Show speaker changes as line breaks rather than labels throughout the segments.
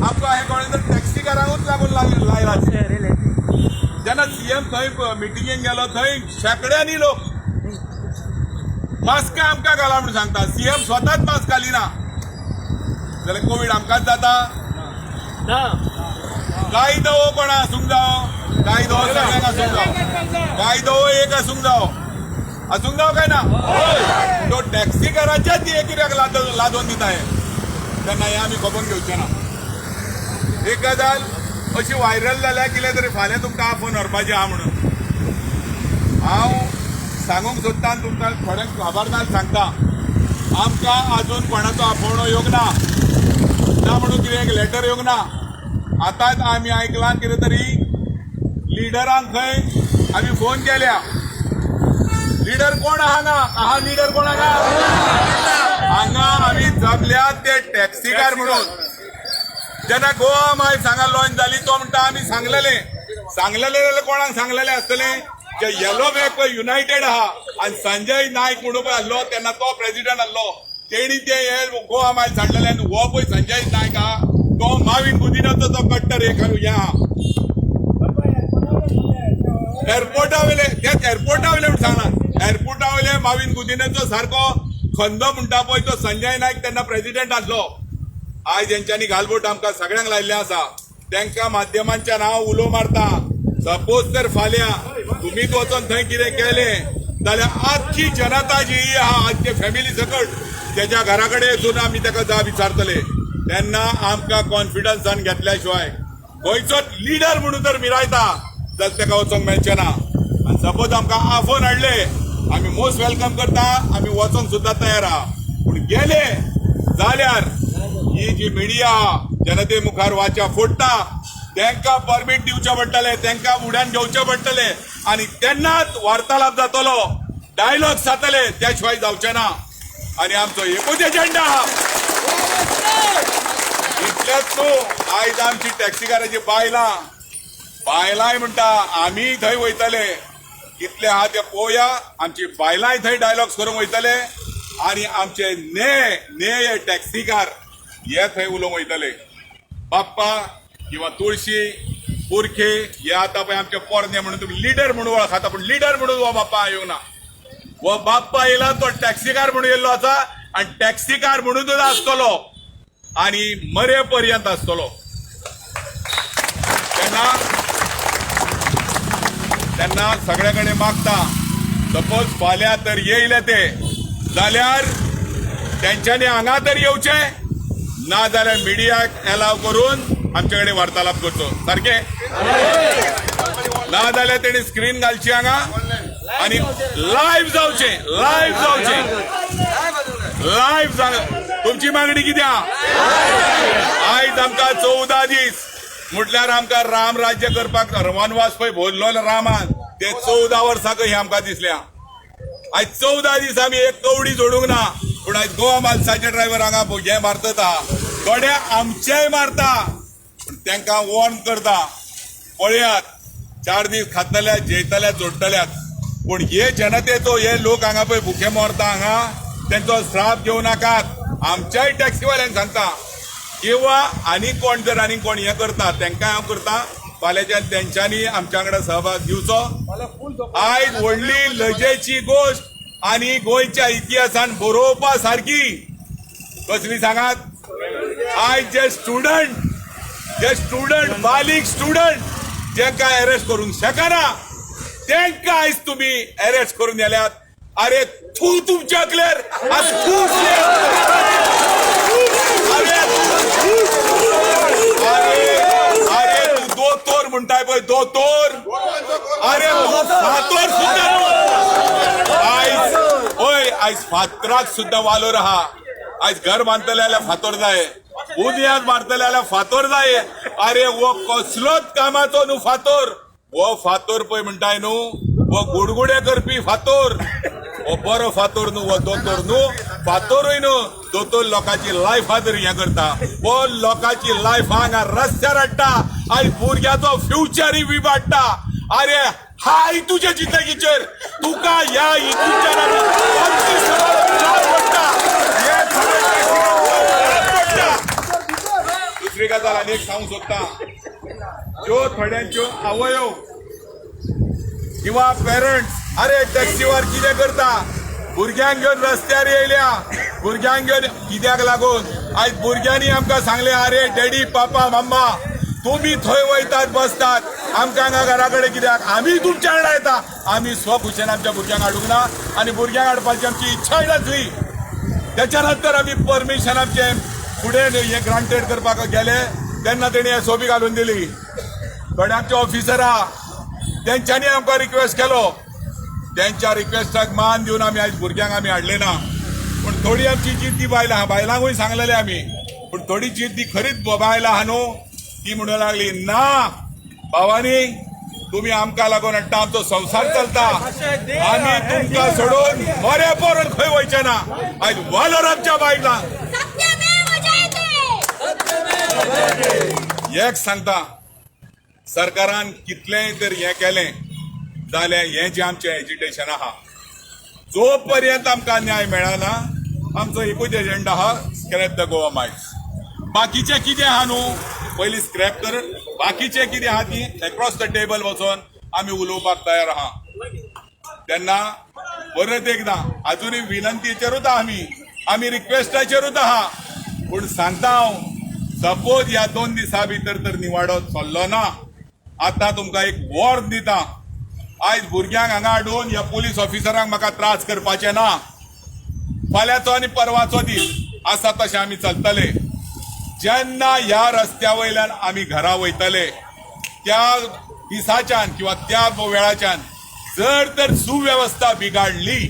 आमकां हें कळ्ळें तर टॅक्सीकारांकूच लागून लायला. जेन्ना सीएम थंय मिटिंगेक गेलो, थंय शेंकड्यांनी लोक मास्क आमकां घाला म्हणून सांगता. सीएम स्वताच मास्क घालिना जाल्यार कोवीड आमकांच जाता. कायदो कोणा आसूंक जावो, कायदो सगळ्यांक आसूंक जावो. कायदो एक आसूंक जावो, आसूंक जावो काय ना? तो टॅक्सीकाराच्याच हे कित्याक लादोवन दिता हे? तेन्ना हें आमी खबोवन घेवचे ना. एक गजाल अशी व्हायरल जाल्या, कितें तरी फाल्यां तुमकां आपोवन व्हरपाचें आहा म्हणून हांव सांगूंक सोदता आनी तुमकां थोड्यांक खबर ना, सांगता. आमकां अजून कोणाचो आपोवणो येवंक ना. ना म्हणून कितें एक लेटर येवंक ना. आतांच आमी आयकलां, कितें तरी लिडरांक खंय आमी फोन केल्या. लिडर कोण आहा हांगा? आहा लिडर कोण हांगा? हांगा आमी जमल्यात ते टॅक्सीकार म्हणून. जेन्ना गोवा मायल्स हांगा लॉन्च जाली, तो म्हणटा आमी सांगलेले. सांगलेले जाल्यार कोणाक सांगलेले आसतले? जे येलो बॅग पळय युनायटेड आहा आनी संजय नायक म्हणून पळय आसलो तेन्ना, तो प्रेसिडेंट आसलो, तेणी ते हे गोवा मायल्स हाडलेले. आनी हो पळय संजय नायक आहा, तो माविन गुदिनाचो तो कट्टर एक हें आहा. एअरपोर्टा वयले, तेच एअरपोर्टा वयले म्हूण सांगला. एअरपोर्टा वयले माविन गुदिनाचो सारको खंदो म्हणटा पळय, तो संजय नायक तेन्ना प्रेसिडेंट आसलो. आयज हेंच्यांनी गालबोट आमकां सगळ्यांक लायिल्लें आसा. तांकां माध्यमांच्यान हांव उलो मारता, सपोज जर फाल्यां तुमीच वचोन थंय कितें केलें जाल्यार आजची जनता जी आहा, आजचे फॅमिली सकट तेच्या घरा कडेन वचून आमी ताका जाब विचारतले. तेन्ना आमकां कॉन्फिडन्सान घेतल्या शिवाय खंयचोच लिडर म्हणून जर मिरायता जाल्यार ताका वचोंक मेळचें ना. आनी सपोज आमकां आफोवन हाडले, आमी मोस्ट welcome करता, आमी वचोंक सुद्दां तयार आहा. पूण गेले जाल्यार ही जी मिडिया जनते मुखार वाचा फोडटा, तांकां परमीट दिवचें पडटलें, तांकां उड्यान घेवचें पडटलें आनी तेन्नाच वार्तालाप जातलो, डायलॉग जातले. त्या शिवाय जावचें ना. आनी आमचो एकूच एजेंडा आहा, इतलेंच न्हू, आयज आमची टॅक्सीकाराची बायलां, बायलांय म्हणटा आमी थंय वयतले. कितले आहा ते पळोवया. आमची बायलांय थंय डायलॉग्स करूंक वयतले आनी आमचे ने ने हे टॅक्सीकार हे थंय उलोवंक वयतले. बाप्पा किंवा तुळशी पुरखे हे आतां पळय आमचे पोरणे म्हणून तुमी लिडर म्हणून वळखाता, पूण लिडर म्हणून हो बाप्पा येवंक ना. हो बाप्पा येयला तो टॅक्सीकार म्हणून येयल्लो आसा आनी टॅक्सीकार म्हणूनच आसतलो आनी मरे पर्यंत आसतलो. तेन्ना तेन्ना सगळ्या कडेन मागता, सपोज फाल्यां तर येयले ते जाल्यार तेंच्यांनी हांगा तर येवचें, ना जाल्यार मिडियाक एलाव करून आमचे कडेन वार्तालाप करचो सारकें. ना जाल्यार तेणी स्क्रीन घालची हांगा आनी लायव्ह जावचें, लायव्ह जावचें, लायव्ह. तुमची मागणी कितें आहा? आयज आमकां 14 दीस म्हटल्यार आमकां राम राज्य करपाक वनवास पळय भरलो रामान, ते 14 वर्सां हे आमकां दिसल्या. आयज 14 दीस आमी एक कवडी जोडूंक ना, पूण आयज गोवा माल्साचे ड्रायव्हर हांगा हें मारतात, थोडे आमचेय मारता. पूण तांकां वॉर्न करता, पळयात, 4 दीस खातल्या, जेयतल्या, जोडटल्यात, पूण हे जनतेचो, हे लोक हांगा पळय भुके मरता हांगा, तेंचो श्राप घेवं नाकात. आमच्याय टॅक्सीवाल्यांक सांगता, किंवा आनी कोण जर आनी कोण हें करता, तांकां हांव करता, फाल्यांच्यान तेंच्यांनी आमच्या वांगडा सहभाग दिवचो. आयज व्हडली लजेची गोश्ट आनी गोंयच्या इतिहासान बरोवपा सारकी कसली सांगात. आयज जे स्टुडंट, बालीक स्टुडंट जेंका अरेस्ट करूंक शकना, तेंका आयज तुमी अरेस्ट करून गेल्यात. अरे थू तुमच्या क्लिअर आज थू. अरे अरे अरे, तू दोतोर म्हणताय पळय, दोतोर, अरे तू फातोर सुद्धा. आयज होय, आयज फातराक सुद्धा वालोर आहा. आयज घर बांदतले जाल्यार फातोर जाय, बुन्याद मारतले जाल्यार फातोर जाय. अरे, हो कसलोच कामाचो न्हू फातोर. हो फातोर पळय म्हणटाय न्हू, हो गुडगुडे करपी फातोर. हो बरो फातोर न्हू, हो दोतोर न्हू, फातोरूय न्हू. दोतोर लोकांची लायफा तरी हें करता, हो लोकांची लायफ हांगा रस्त्यार हाडटा. आयज भुरग्याचो फ्युचरय विबाडटा. अरे, हाय तुझ्या जिंदगीचेर. तुका ह्या हितूच्यान आमी पडटा, हे सगळें पडटा. दुसरी दुसरी गजाल आनी एक सांगूंक सोदता, ज्यो थोड्यांच्यो आवयो किंवा पेरंट्स अरे टॅक्सीवर कितें करता, भुरग्यांक घेवन रस्त्यार येयल्या, भुरग्यांक घेवन कित्याक लागून आयज भुरग्यांनी आमकां सांगलें, अरे डॅडी पापा मम्मा तुमी थंय वयतात बसतात, आमकां हांगा घरा कडेन कित्याक, आमी तुमच्या वांगडा येता. आमी स्वखुशेन आमच्या भुरग्यांक हाडूंक ना आनी भुरग्यांक हाडपाची आमची इच्छाय नासली. त्याच्या नंतर आमी परमिशन आमचें फुडें हें ग्रांटेड करपाक गेले तेन्ना तेणी एसओपी घालून दिली. थोडे आमचे ऑफिसरा तेंच्यांनी आमकां रिक्वेस्ट केलो, तेंच्या रिक्वेस्टाक मान दिवन आमी आयज भुरग्यांक आमी हाडले ना. पूण थोडी आमची जिद्दी बायलां आहा, बायलांकूय सांगलेले आमी, पूण थोडी जिद्दी खरीच बायलां आहा न्हू, ती म्हणूंक लागली ना भावानी तुमी आमकां लागून हाडटा, आमचो संवसार चलता, आमी तुमकां सोडून बरे पोरून खंय वयचे ना. आयज वालोर आमच्या बायलांक. एक सांगता, सरकारान कितलेंय तर हें केलें जाल्यार हें जें आमचें एजिटेशन आहा, जो पर्यंत आमकां न्याय मेळना आमचो एकूच एजेंडा आहा, स्क्रॅप the Goa Miles. बाकीचें कितें आहा न्हू पयलीं स्क्रॅप कर, बाकीचें कितें आहा ती एक्रॉस the table वचोन आमी उलोवपाक तयार आहा. तेन्ना परत एकदां अजुनूय विनंतीचेरूच आहा आमी, आमी रिक्वेस्टाचेरूच आहा. पूण सांगता हांव, सपोज ह्या 2 दिसां भितर तर निवाडो चल्लो ना, आतां तुमकां एक वॉर्न दिता, आयज भुरग्यांक हांगा हाडून ह्या पुलीस ऑफिसरांक म्हाका त्रास करपाचे ना. फाल्यांचो आनी परवाचो दीस आसा तशें आमी चलतले. जेन्ना ह्या रस्त्या वयल्यान आमी घरा वयतले त्या दिसाच्यान किंवा त्या वेळाच्यान जर तर सुवेवस्था बिगाडली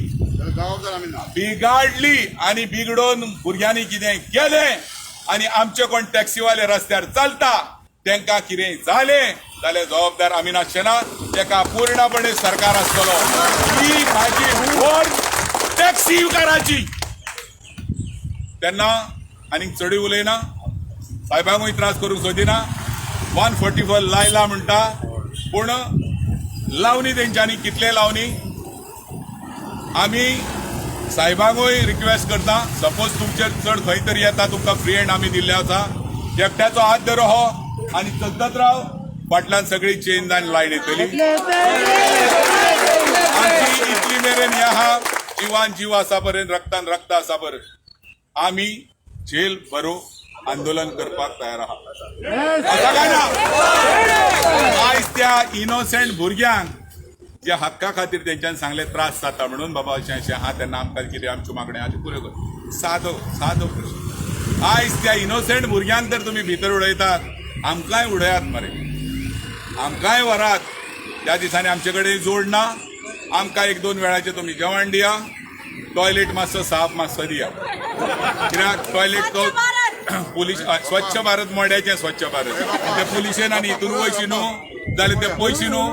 बिगाडली आनी बिगडोवन भुरग्यांनी कितें केलें आनी आमचे कोण टॅक्सीवाले रस्त्यार चलता तांकां कितें जालें जाल्यार जबाबदार आमी नासचे ना, ताका पूर्णपणे सरकार आसतलो. ही म्हाजी व्हड टॅक्सीकाराची. तेन्ना आनीक चडूय उलयना, साहेबांकूय त्रास करूंक सोदिना. 144 लायला म्हणटा, पूण लावणी तेंच्यांनी कितले लावणी. आमी साहेबांकूय रिक्वेस्ट करता, सपोज तुमचेर चड खंय तरी येता, तुमकां फ्री हँड आमी दिल्ले आसा, एकट्याचो हात धरो हो आनी चलतत राव, फाटल्यान सगळी चेन आनी लायन येतली. आमची इतली मेरेन हे आहा, जिवान जीव आसा पर्यंत, रक्तान रक्त आसा पर्यंत आमी जेल भरो आंदोलन करपाक तयार आहा. आसा काय ना? आयज त्या इनोसंट भुरग्यांक ज्या हक्का खातीर तेंच्यान सांगले त्रास जाता म्हणून बाबा अशें अशें आहा, तेन्ना आमकां कितें आमच्यो मागण्यो आहा त्यो पुऱ्यो कर. सादो सादो प्रश्न. आयज त्या इनोसंट भुरग्यांक तर तुमी भितर उडयतात, आमकांय उडयात मरे, आमकांय व्हरात. त्या दिसांनी आमचे कडेन जोड ना, आमकां 1-2 वेळाचें तुमी जेवण दिया, टॉयलेट मातसो साफ मातसो दिया, कित्याक टॉयलेट तो पुलीस स्वच्छ भारत मोड्याचें स्वच्छ भारत ते पुलिशेन आनी हितून वयशी न्हू जाल्यार ते पयशे न्हू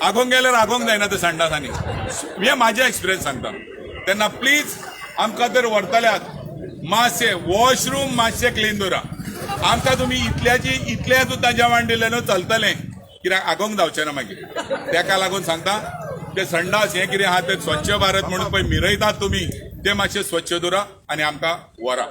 आगोंक गेल्यार आगोंक जायना ते संडासांनी. हे म्हाजे एक्सपिरियन्स सांगता. तेन्ना प्लीज आमकां तर व्हरतल्यात मातशें वॉशरूम मातशें क्लीन दवरा. आमकां तुमी इतल्याची इतलें सुद्दां जेवण दिलें न्हू चलतलें, कित्याक आगोंक जावचें ना मागीर. तेका लागून सांगता ते संडास हें कितें आहा ते स्वच्छ भारत म्हणून पळय मिरयतात तुमी, ते मातशें स्वच्छ दवरा आनी आमकां व्हरा.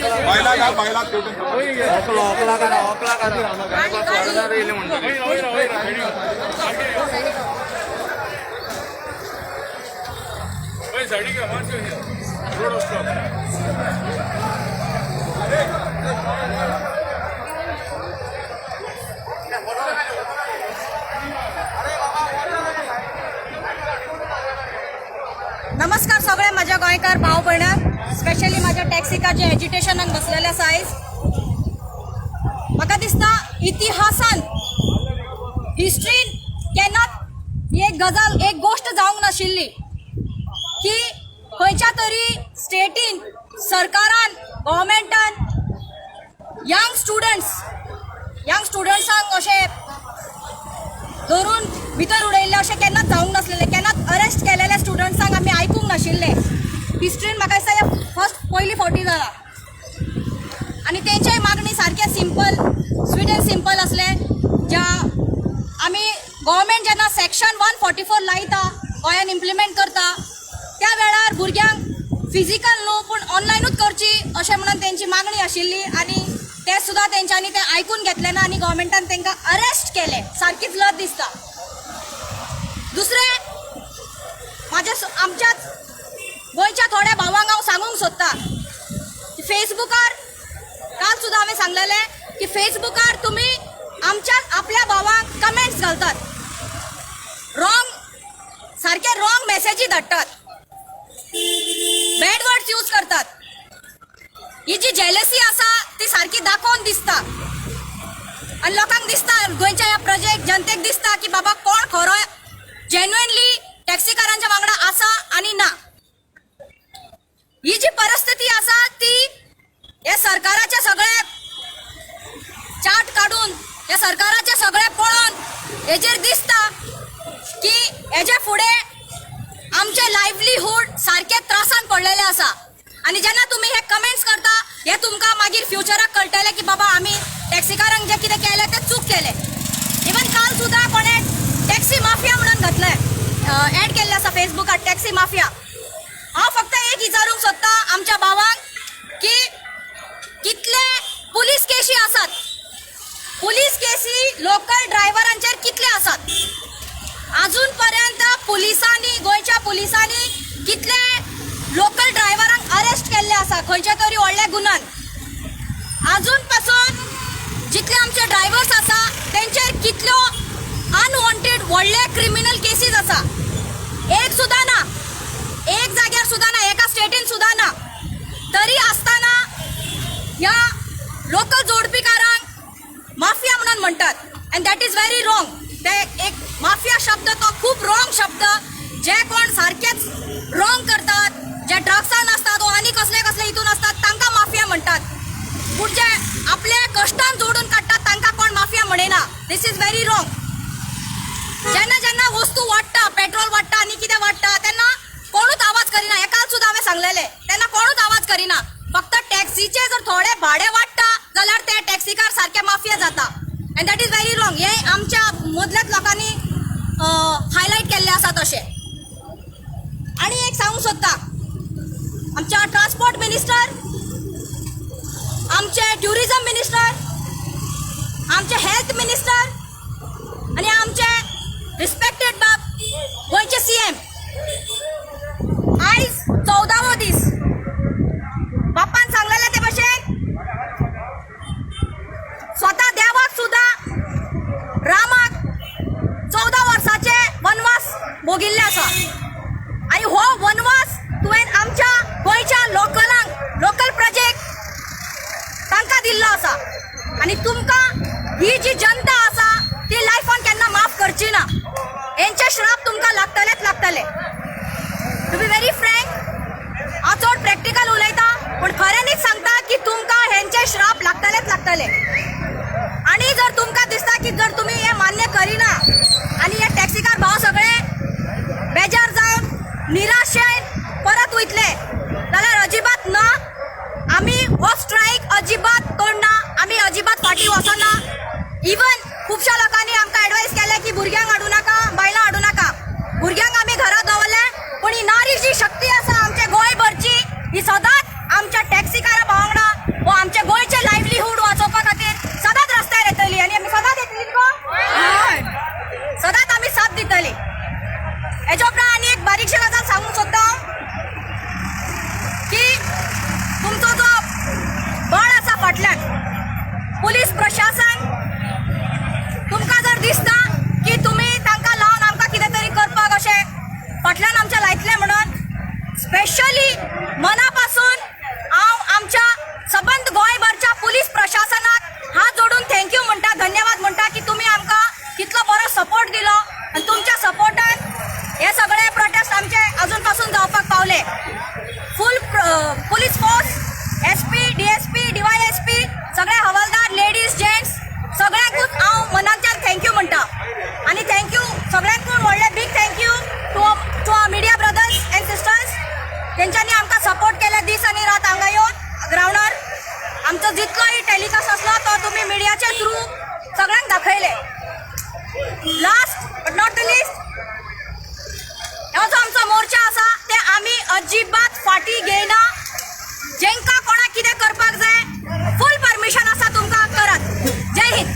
बायलां घाल, बायलां तेवटेन.
नमस्कार सगळे माझ्या गोंयकार भाव भयणांक, स्पेशली माझ्या टॅक्सीकार जे एज्युटेशनाक बसलेले आसा आयज. म्हाका दिसता इतिहासान, हिस्ट्रीन केन्नाच ही एक गजाल, एक गोश्ट जावंक नाशिल्ली की खंयच्या तरी स्टेटीन, सरकारान, गव्हर्मेंटान यंग स्टुडंट्सांक अशें धरून भितर उडयल्लें अशें केन्नाच जावंक नासलेलें. केन्नाच अरेस्ट केलेल्या स्टुडंट्सांक आमी आयकूंक नाशिल्लें. हिस्ट्रीन म्हाका दिसता हें फर्स्ट, पयली फावटी जाला. आनी तेंच्याय मागणी सारकें सिंपल, स्वीट एंड सिंपल आसलें. ज्या आमी गव्हर्मेंट जेन्ना सेक्शन 144 लायता, गोंयान इम्प्लिमेंट करता, त्या वेळार भुरग्यांक फिजिकल न्हू पूण ऑनलायनूच करची अशें म्हणून तेंची मागणी आशिल्ली. आनी ते सुद्दां तेंच्यांनी तें आयकून घेतलें ना आनी गव्हर्मेंटान तांकां अरेस्ट केले. सारकीच लज दिसता. दुसरें, म्हाज्या आमच्याच गोंयच्या थोड्या भावांक हांव सांगूंक सोदतां, फेसबुकार काल सुद्दां हांवें सांगलेलें की फेसबुकार तुमी आमच्या आपल्या भावांक कमेंट्स घालतात रॉंग, सारके रॉंग मेसेजी धाडटात, बॅड वर्ड्स यूज करतात. ही जी जेलसी आसा ती सारकी दाखोवन दिसता आनी लोकांक दिसता, गोंयच्या ह्या प्रजेक, जनतेक दिसता की बाबा कोण खरो जेन्युइनली टॅक्सीकारांच्या वांगडा आसा आनी ना. ही जी परिस्थिती आसा ती हे सरकाराचे सगळे चार्ट काडून, ह्या सरकाराचे सगळे पळोवन हेजेर दिसता की हेजे फुडें आमचे लायवलीहूड सारके त्रासान पडलेले आसा. आनी जेन्ना तुमी हे कमेंट्स करता, हे तुमकां मागीर फ्युचराक कळटलें की बाबा आमी टॅक्सीकारांक जें कितें केलें तें चूक केलें. इवन काल सुद्दां कोणें टॅक्सी माफिया म्हणून घातलें, एड केल्लें आसा फेसबुकार, टॅक्सी माफिया. हांव फक्त एक विचारूंक सोदतां आमच्या भावांक की कितले पुलीस केशी आसात? पुलीस केसी लोकल ड्रायव्हरांचेर कितले आसात? अजून पर्यंत पुलिसांनी, गोंयच्या पुलिसांनी कितले लोकल ड्रायव्हरांक अरेस्ट केल्ले आसा खंयच्या तरी व्हडल्या गुन्यान? अजून पासून जितले आमचे ड्रायव्हर्स आसा तेंचेर कितल्यो अनवॉन्टेड व्हडले क्रिमिनल केसीस आसा? एक सुद्दां ना, एक जाग्यार सुद्दां ना, एका स्टेटीन सुद्दां ना. तरी आसतना ह्या लोकल जोडपीकारांक माफिया म्हणून म्हणटात and that is very wrong. ते एक माफिया शब्द तो खूब रॉंग शब्द. जे कोण सारकेच रॉंग करतात, जे ड्रग्सान आसतात वो आनी कसले कसले हितून आसतात, तांकां माफिया म्हणटात. पूण जे आपले कश्टान जोडून काडटात तांकां कोण mafia म्हणिना. This is very wrong. जेन्ना जेन्ना वस्तू वाडटा, पेट्रोल वाडटा आनी कितें वाडटा, तेन्ना कोणूच आवाज करिना. हे काल सुद्दां हांवें सांगलेलें. तेन्ना कोणूच आवाज करिना. फक्त टॅक्सीचे जर थोडे भाडे वाडटा जाल्यार ते टॅक्सीकार सारके माफिया जाता and that is very wrong. हे आमच्या मदल्याच लोकांनी हायलायट केल्ले आसा तशें. आनी एक सांगूंक सोदता, आमच्या ट्रान्सपोर्ट मिनिस्टर, आमचे ट्युरिझम मिनिस्टर, आमचे हेल्थ मिनिस्टर आनी आमचे रिस्पेक्टेड बाब गोंयचे सीएम, आयज 14वो दीस. बाप्पान सांगलेलें ते भशेन स्वता देवाक सुद्दां, रामाक 14 वर्साचे वनवास भोगिल्ले आसा. आनी हो वनवास तुवें आमच्या गोंयच्या लोकलांक, लोकल प्रजेक तांकां दिल्लो आसा. आनी तुमकां ही जी जनता आसा ती लायफान केन्ना माफ करची ना. हेंचे श्राप तुमकां लागतलेच लागतले. टू बी व्हेरी फ्रँक, हांव चड प्रॅक्टिकल उलयता पूण खऱ्यांनीच सांगता की तुमकां हेंचे श्राप लागतलेच लागतले. आनी जर तुमकां दिसता की जर तुमी हें मान्य करिना आनी हे टॅक्सीकार भाव सगळे बेजार जावन निराशेन परत वयतले जाल्यार अजिबात ना. आमी हो स्ट्रायक अजिबात तोडना, आमी अजिबात फाटीं वचना. इवन खुबश्या लोकांनी आमकां एडवायस केलें की भुरग्यांक हाडूं नाका, बायलां हाडूं नाका. भुरग्यांक आमी घरा दवरले, पूण ही नारी जी शक्ती आसा आमच्या गोंयभरची, ही सदांच आमच्या टॅक्सीकारा आमचो जितलोय टेलिकास्ट आसलो तो तुमी मिडियाच्या थ्रू सगळ्यांक दाखयले. Last but not the least, हो जो आमचो मोर्चा आसा ते आमी अजिबात फाटी घेयना. जेंका कोणाक कितें करपाक जाय, फूल परमिशन आसा तुमकां, करात. जय हिंद.